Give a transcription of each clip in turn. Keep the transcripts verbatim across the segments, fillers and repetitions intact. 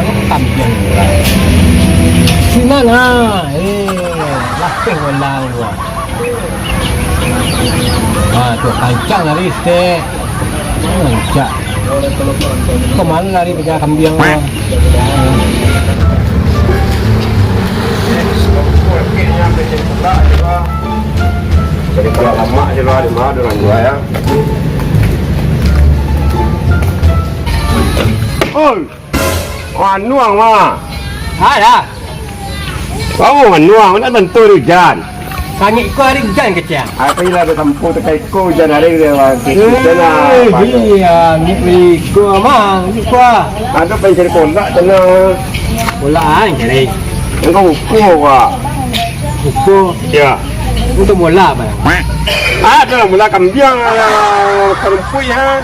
Kambiang. Sinan, ha. Eh, lapeh bola tu, ha. Ha, tu, kancang lari, stek. Kancang. Ka ma lari pajak kambiang tu? Jadi, kalau lamak je lah, di mana orang jual, ya? Oi! Manuang, mah. Alah. Kamu manuang, nak tantu hujan. Langik ko hari hujan kecil. Apa ilah ada sampo tekai ko hujan hari dia, Bang. Hujan lah, Eh, Bang. Iya, ni beli ko, mah. Ni ko. Ada pengen cari kolak sana. Kolak, ah, cari. Engkau ukur, Pak. Ukur. Ya. Untuk bola, Bang. Ah, ada bola kambiang, ah, kerumpui, ha.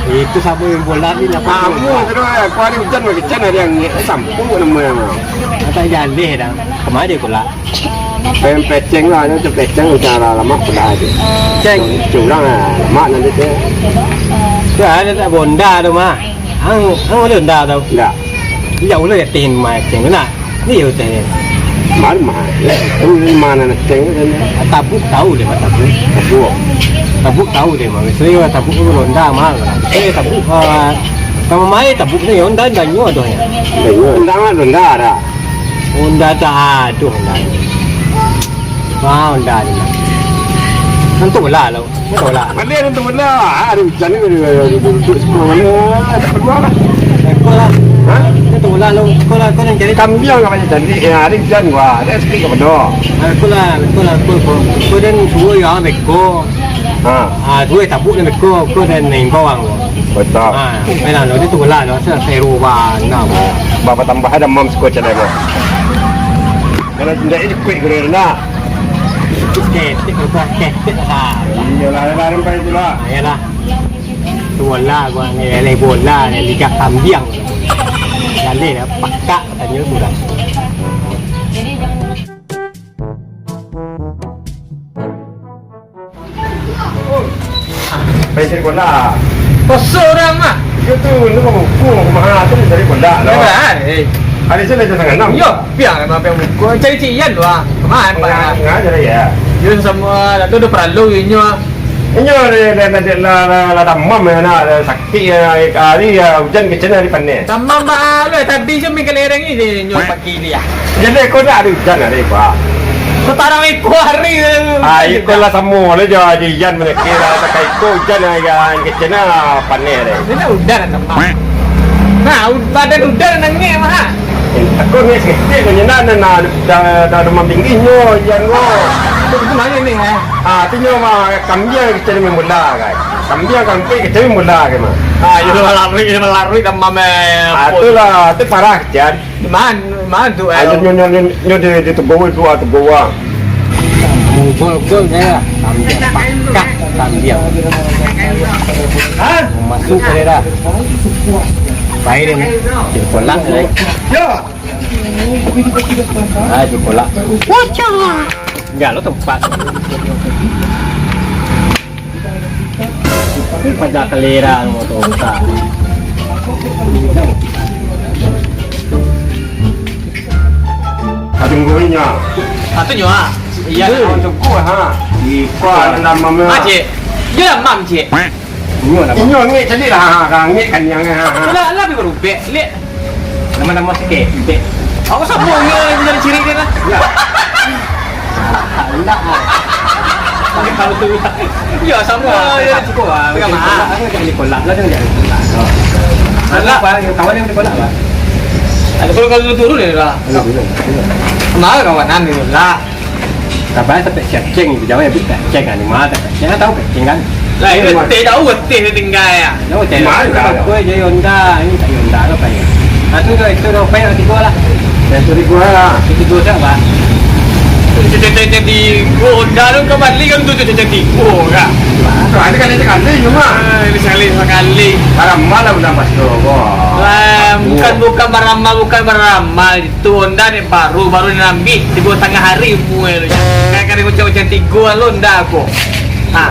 Itu sama yang bola ni lah. Kamu terus, eh, aku hari hujan, hujan hari yang ni, eh, sampo nama yang. Tak jaleh dah. Kemana dia pula? Pem peceng lah, ada tu peceng, cara lama pula aja. Ceng. Curang lah, lama nanti dia. Ya, ada tak bonda tu mah. Ang, ang ada bonda tu. Enggak. Iya, ulah ya, tin, mah, ceng, nak. Iyo, teh. Mari mah. Di mana nak ceng? Tabuk tahu deh, Pak, tabuk. Tabuk. Tabuk tahu deh, Pak. Biasanya tabuk tu ronda mahal. Biasanya tabuk, ah, kalau main tabuk ni, ronda dan nyo ado ya. Ronda mah ronda ada. Ronda tak ada, ronda. Wah, ronda ni. Tentu lah, lo. Betul lah. Balik tu lah. Hari hujan ni, duduk sekolah mana? Tak keluar lah. Kau lah. Ha? Kau tu lah, lo. Kau lah, kau yang cari. Kambiang apa yang cari? Ya, hari hujan gua. Ada sikit ke penuh. Ah, kau lah, kau lah, kau, kau. Kau dan suruh ya, beko. Ha. Ah, suruh tabuk dan beko. Kau dan nengkau ang. Betul. Ah, memang lo, dia tu lah, lo. Saya seru bang, nah. Bapak tambah ada mam sekuat cedera. Kalau tidak, ini kuih goreng rendah. Ketek, ketek, ketek lah. Iyalah, iyalah, sampai itulah. Iyalah. Tu bola gua ni, lele bola ni, liga kambiang. Jaleh dah, pakak katanya tu dah. Pai cari bola. Kosong urang mah. Iyo tu, nu buku, kumaha tu cari bola lo. Hebat, eh. Ada sini ada sangat enam. Yo, piang lah mampir buku. Cari Cik Ian tu ah. Kumaha, Pak? Ngah, ngah je lah, ya. Yo, sama, lalu ada perlu inyo. Inyo ada, ada, ada, lah, lah, lah, damam ya, nah, ada sakit ya, hari ya, hujan kecil hari panas. Damam, Pak, lo tadi je mi kelereng ini, nyo pagi ni ya. Jadi, kau nak ada hujan hari, Pak? Sekarang iko hari, eh, Ah, hujan. Iko lah samo lah je, Haji Ian manyakik lah. Takai iko hujan lah, yang kecil lah, panas deh. Ini udah lah, Pak. Nah, ud-, badan udah lah nangis, Mak. Eh, aku ni sakit, kau ni nak, nak, nak, dah, dah demam tinggi nyo, Ian ko. Itu mana ni, eh? Ah, tu nyo mah, kambiang kecil main bola, kan. Kambiang, kampai kecil main bola, kan, mah. Ah, itu malarui, itu malarui, demam, eh, Ah, pun. Itulah, tu parah, Jan. Di man-, di mana tu, eh? Ayo, nyo, nyo, nyo, nyo di, di teguh, dua teguh, ah. Gol, gol, ya. Kambiang, pakak, kambiang. Hah? Masuk ke daerah. Baik dia, ni. Jadi kolak, eh. Yo. Ah, jadi kolak. Wacah. Enggak, lo tempat. Tapi pada kelera motor besar. Tungguinyo. Satu nyo ah. Iya, hmm. Kawan cukup ha. Ipa nama mah. Ah, cik. Dia lah mam, cik. Inyo lah. Inyo ngek calik lah. Ha, ngek kan yang ha. Lah, lah, pergi berubek, lek. Nama-nama sikit, dek. Aku sama, ya, yang jadi ciri dia lah. Ya. Enggak, ah. Tahu tu. Ya, sama, ya. Cukup, ah. Pegang mahal. Aku jadi kolak lah, dia jadi kolak. Alah. Apa, kawan yang kolak lah. Ada kalau, kalau turun dia lah. Ayo, dulu, dulu. Kenal kawanan ni lah. Kabar sampai cek-cek ni, jawab ya, cek-cek kan, ni mah tak cek, tahu cek kan? Lah, ini teh tahu, teh ni tinggal ya. Tahu cek. Mana tahu? Kau jadi Honda, ini tak Honda apa ya? Nah, tu dah, itu dah, apa yang tiga lah? Yang tiga lah. Itu tiga dah, Pak. Cek-cek di Honda tu kembali kan tu cek-cek tiga kan? Tuh, ada kan, ada kan, ada cuma. Ah, ini sekali, sekali. Barang malam dah pas tu, wah. Lah, bukan, bukan baramal, bukan baramal. Tu Honda ni baru, baru ni ambil, tiga setengah hari umur tu. Kan, kan dia macam-macam tiga lo Honda aku. Ha.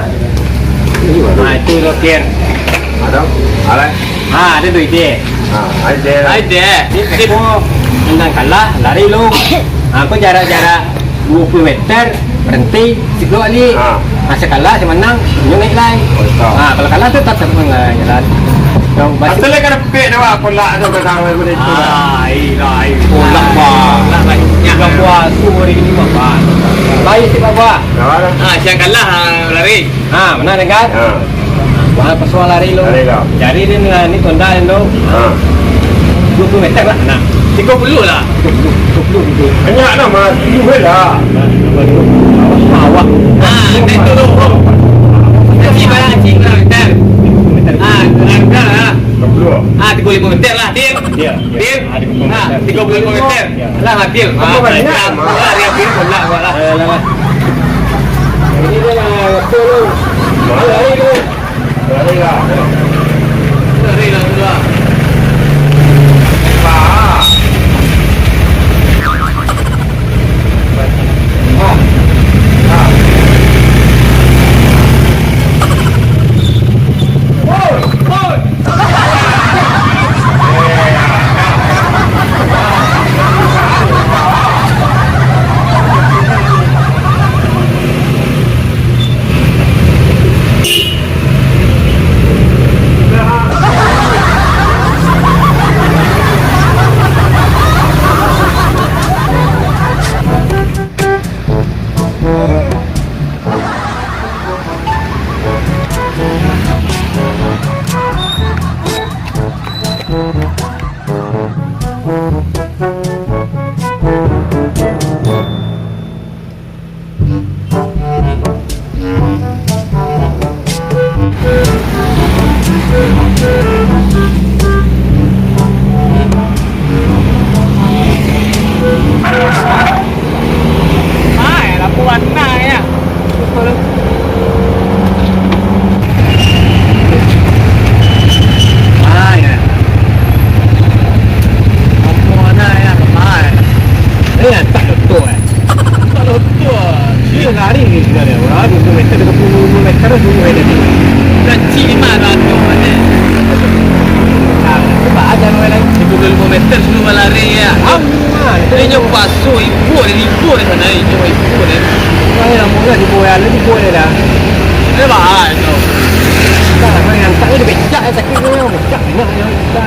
Ha, itu lo, Kian. Ada? Alai? Ha, ada tu ide. Ah, ai deh. Ai deh. Sip. Ko nan kalah, lari lu. Ah, ko jarak-jarak dua puluh meter, berhenti, sigok baliak. Ah. Ah, sia kalah, sia manang, inyo naiak lai. Oh, betul. Ah, kalau kalah tu tatap menang, jelas. Asal kan pek dah, kolak tu, kadang aku dah itu dah. Ah, iya, iya. Kolak, bah. Kolak banyak. Kolak buah tu hari ini, bah. Baik, sip, bah. Kalah dah. Ah, sia kalah, ah, lari. Ha, bana kan? Ha. Ha, pasuang lari lo. Lari lo. Jari den lah, ni tonda den lo. Ha. Dua puluh meter lah, nah. Tiga puluh lah. Tiga puluh, tiga puluh gitu. Banyak lah, Mas. Tiga puluh lah. Awak. Ha, naik turun. Kecil lah, kecil lah, meter. Ha, kurang lah. Tiga puluh. Ha, tiga puluh lima meter lah, Tim. Ya, ya. Tim. Ha, tiga puluh lima meter. Lah, adil. Ah, banyak. Lah, dia adil, lah, lah. Alah, lah. Ini dia lah, betul tu. Lari tu. Lari lah. Lari lah, sudah. Ah, lampu warna ya. Ah, ya. Lampu warna ya, mahal. Eh, tak betul, eh. Kalau tu, ah, dia lari ni sebenarnya. Wah, dua puluh meter, tiga puluh meter, dua puluh meter. Kecil mah lah tu, eh. Ah, cuba aja orang lain. Tiga puluh lima meter sudah berlari ya. Ah, ini mah. Ini nyo pasu, ibu ni, ibu ni sana, ini ibu ni. Wah, ya, murah di Boyan, di Boyan dah. Ini bahaya tu. Dah, yang tak ada becak, eh, sakit tu, yang becak, enak, yang tak.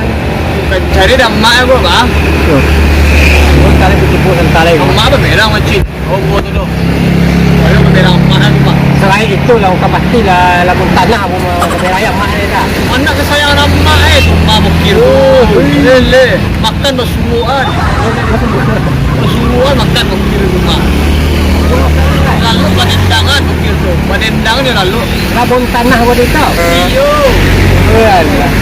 Cari dah mak aku, bah. Tuh. Bentar lagi, tunggu sebentar lagi. Mak apa merah, macam? Oh, buat tu, tu. Ayo, merah mak aku, bah. Selain itu lah, bukan pasti lah, lamun tanah pun, merah ayam mak dia dah. Anak kesayangan mak, eh, sumpah, bokil. Oh, iya. Lele, makan basuruan. Basuruan makan bokil rumah. Lalu badendangan bokil tu. Badendangan dia lalu. Rabun tanah buat itu. Iyo. Alah.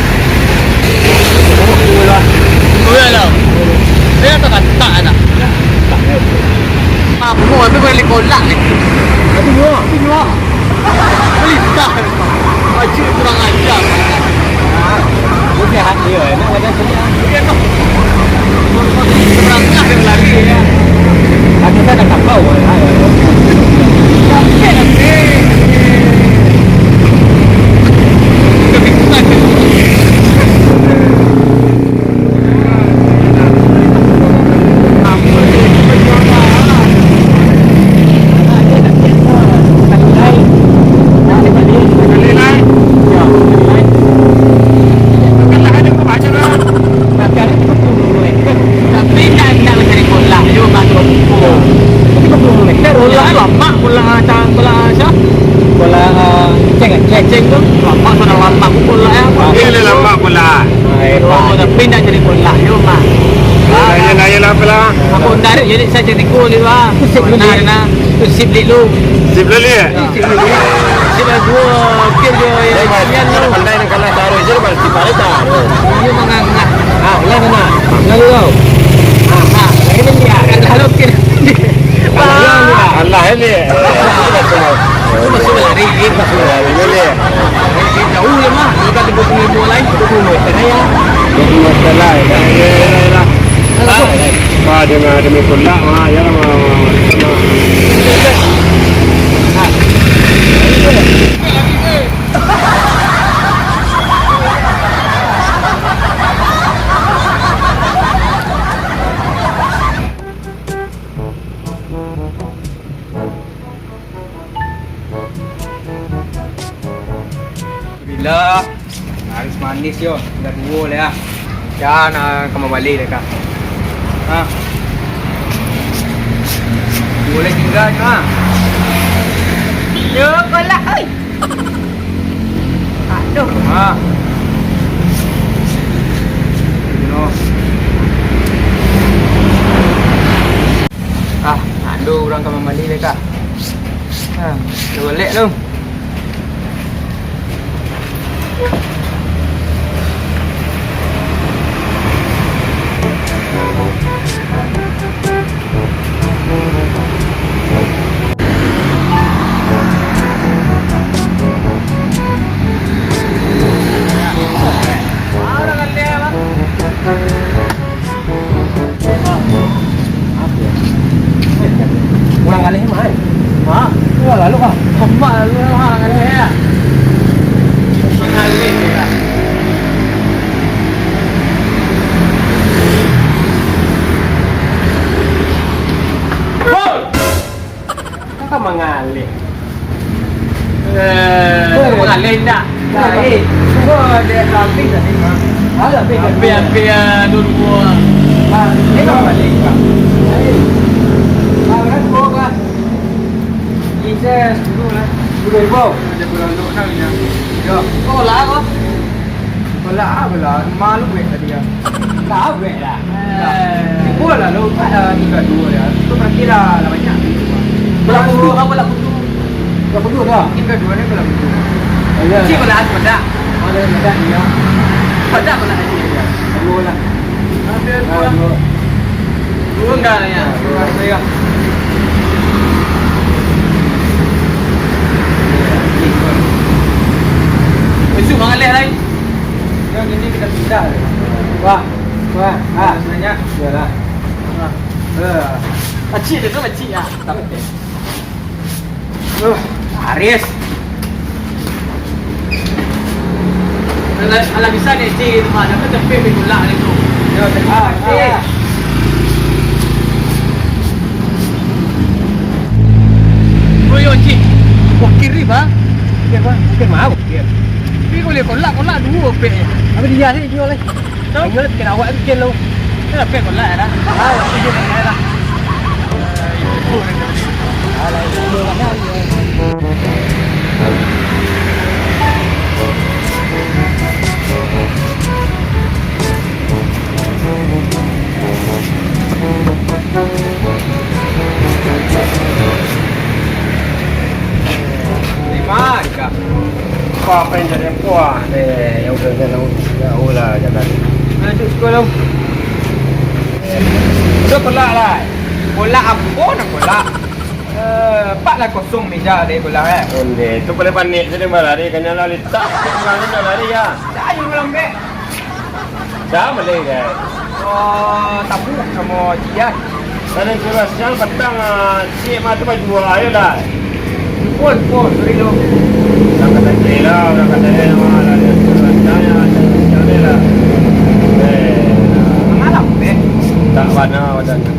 Alah. Dia tak kantak dah. Mampu, tapi boleh kolak ni. Tapi nyuak, tapi nyuak. Pelintas. Acik kurang ajar. Udah, iya, enak badan sini. Iya, noh. Kurang ajar dia lari, ya. Tapi saya dah kapau, ya. Capek, capek. Tapi kuat. Tapi indak, indak mancari kolak, yo, Bang, dua puluh. Tapi dua puluh meter, kolak lamak, kolak, ah, cang, kolak, ah, sia? Kolak, ah, ceng, ceng. Ceng tu, lamak, sudah lamak, kolak, ya. Iyo lah, lamak kolak. Ah, hebat. Oh, tapi indak cari kolak, yo, Bang. Yo lah, yo lah, yo lah, apalah. Aku ndak, jadi saya cari kolak, Bang. Benar, nah. Tu sip dek lu. Sip dulu, ya? Sip dulu. Sip dulu. Kir jo, ya, Mas, ian lu. Pandai nak kalah taruh je, Mas, di paret taruh. Ini mangangah. Ah, lah, lah. Lah, lu. Ah, ah. Ini dia. Kalah lu, Kir. Alah, ini. Masuk lari, Kir. Masuk lari. Ini dia. Jauh, ya, Mas. Kita tiga puluh lima lain. Tiga puluh lima, ya. Tiga puluh lima lain. Ya, ya, ya, ya. Wah, dia mah, dia mah kolak, mah. Ya, mah, mah, mah. Manis yo, dah duo lah ya. Ya, nak ka mambali lah, Kak. Ha. Duo lah tingga nyo, ha. Yo, kolak, oi. Aduh. Ha. Yo. Ah, ado urang ka mambali lah, Kak. Ha, duo lek tu. Urang Galeh mah, eh? Ha? Urang lalu, ah. Amak lalu, urang Galeh, ya. Urang Galeh, ya. Woi! Kan mangaleh. Eh, mangaleh indak? Lain. Cuma dek lapih tadi, Bang. Ah, lapih tadi. Lapih-lapih, ah, duo-duo. Ah, ini kan balik, Bang. Lain. Ah, kan, duo, kan? Ini saya sepuluh lah. Sepuluh ribu. Ada berondok kan, ya. Yo. Oh, lah, kok. Balak ah, balak. Malu weh tadi ya. Tahu weh lah. Eh. Boleh lah, lu ada tiga dua ya. Itu berarti lah, lah banyak. Balak kudu, apa balak kudu? Balak kudu dah. Tiga dua ni balak kudu. Oh, iya. Cik balak aku dah. Ada yang dah dia. Pada balak aja ya. Perlu lah. Hampir Ah, dua. dua. Turun dah ya. Turun dah ya. Besok mangaleh lain. Yang ini kita pindah. Wah, wah, ah, sebenarnya. Iyalah. Ah. Eh. Pacik dia tu, pacik ya. Tak betul. Uh, Aris. Alah, alah bisa dek cik tu mah, dapat cepet pergi pulak dia tu. Yo, ah, ah. Bro, yo, cik. Wah, kiri, bah. Kiri, bah. Kiri, mau. Kiri. Tapi boleh kolak, kolak dua pek. Apa dia sih, jual, eh? Ingat bikin awak bikin lo. Dah pek kolak dah. Ah, bikin kolak dah. Alah, itu Terima kasih. Apa, apa yang jadi apa? Eh, ya udah, udah, udah, udah, udah lah, jalan. Masuk sekolah. Udah kolak lah. Kolak apa nak kolak? Eh, pak lah kosong meja deh kolak, eh. Onde, tu boleh panik saja malah deh, kena lah letak. Malah dah lari ya. Dah, ayo malam, Bek. Dah, boleh, guys. Oh, tabu samo Cian. Tadi suruh siang petang, ah, cik mah tu baju, ayolah. Pun, pun, sorry lo. Dah kata cik lah, dah kata eh, nama lah, dia suruh siang, ya, siang, siang dia lah. Eh, Malam, Bek. Tak mana, macam tu.